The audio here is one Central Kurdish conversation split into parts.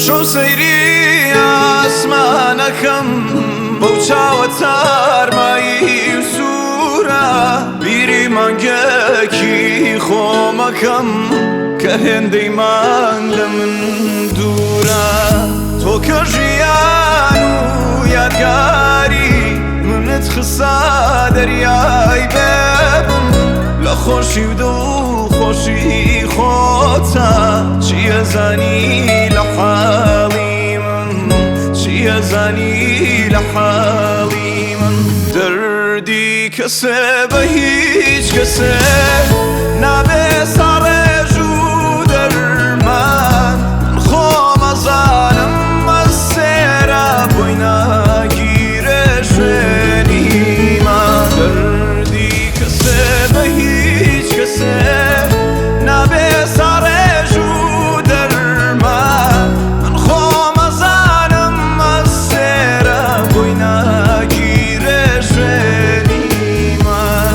شەو سەیری ئاسمانەکەم بەو چاوە تارمایی و سوورە، بیری مانگێکی خۆمەکەم کە هێندەی مانگ لە من دوورە. تۆ کە ژیان و یادگاری منت خسا دەریای بێبن، لە خۆشی و دڵخۆشی خۆتا چییە زانی لە حاڵی من، چییە زانی لە حاڵی من. دەردی کەسێ بە هیچ کەسێ نابێ ساڕێژ و دەرمان، من خۆمەزانم مەسێرە بۆی ناگیرێ شوێنی من. دەردی کەسێ بە هیچ کەسێ نابێ ساڕێژ و دەرمان، من خۆمەزانم مەسێرە بۆی ناگیرێ شوێنی من.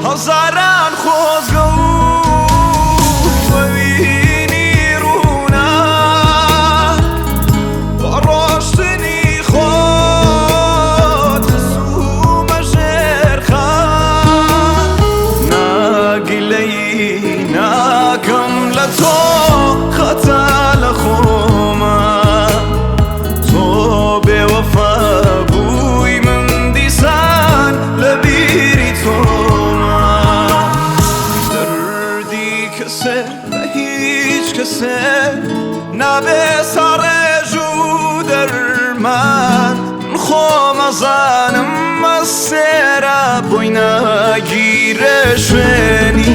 هەزاران خۆزگە و ئەوینی ڕوونە بە ڕۆشتنی خۆت خسوومە ژێرخان. ناگلەی ناکەم لە تۆ خەتا لە خۆمە، تۆ بێوەفا بووی من دیسان لە بیری تۆمە. دەردی کەسێ بە هیچ کەسێ نابێ ساڕێژ و دەرمان، من خۆمەزانم مەسێرە بۆی ناگیرێ شوێنی.